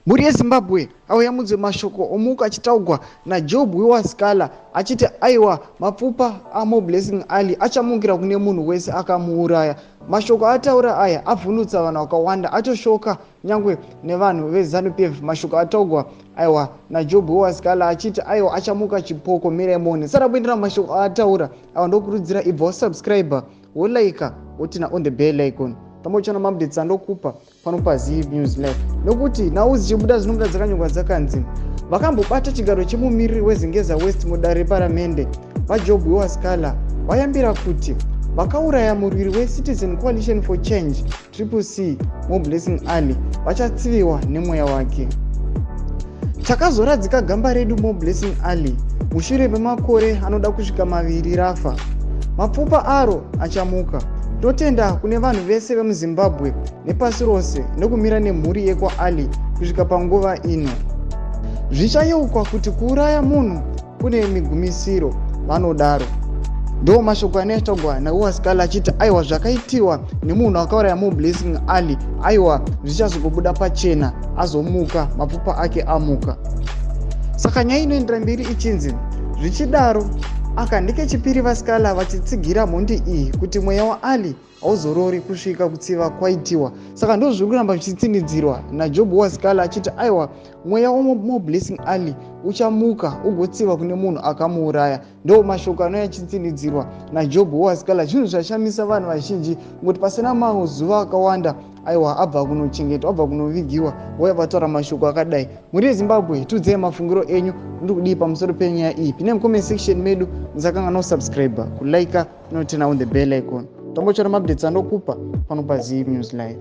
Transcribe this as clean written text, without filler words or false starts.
Mhuri yeZimbabwe auya munzwe mashoko omuka achitaugwa naJob Wiwasikala achiti aiwa mapfupa aMoreblessing Ali achamukira kune munhu wese akamuuraya. Mashoko ataura aya avhundutsa vanhu vakawanda atoshoka nyangwe nevanhu veZanu PF. Mashoko ataugwa aiwa naJob Wiwasikala achiti aiwa achamuka chipoko mirai muone. Sara kuendera mashoko aataura aiwa ndokurudzira ibva wasubscriber wolaika wotina on the bell icon tambochiona maupdates andokupa pano paZiv News Live nokuti nhau dzichibuda dzinobuda dzakanyorwa dzakanzi vakambobata chigaro chemumiriri weZengeza West mudare reparamende vaJob Wasikala vayambira kuti vakauraya murwiri weCitizen Coalition for Change Triple C Moreblessing Ali vachatsiviwa nemweya wake. Takazoradzika gamba redu Moreblessing Ali mushure memakore anoda kusvika 2 rafa. Mapfupa aro achamuka. Totenda kune vanhu vese vemuZimbabwe nepasi rose nekumira nemhuri yekwaAli kusvika panguva ino. Zvichayeukwa kuti kuuraya munhu kune migumisiro, vanodaro. Ndo mashoko anoitogwa naUwasikala achiti aiwa zvakaitiwa nemunhu akauraya Moreblessing Ali aiwa zvichazogobuda pachena azomuka mapfupa ake amuka. Saka nyaya inoendera mberi ichinzi zvichidaro aka ndekechipiri vaSikala vachitsigira mhondi iyi kuti mweya waAli hauzorori kusvika kutsiva kwaitiwa. Saka ndo zviri kuramba zvichitsindidzirwa naJob Wasikala achiti aiwa mweya waMoreblessing Ali uchamuka ugotsiva kune munhu akamuuraya. Ndo mashoko anouya achitsindidzirwa naJob Wasikala, zvinhu zvashamisa vanhu vazhinji ngokuti pasina mazuva akawanda aiwa abva kunochengetwa abva kunovigiwa vouya vataura mashoko akadai. Mhuri yeZimbabwe, tiudzei mafungiro enyu muri kudii pamusoro penyaya iyi. Pindai mucomment section medu, musakanganwa kusubscribe, kulike noturn on the bell icon. Tambochora maupdates andokupa pano paZiv News Live.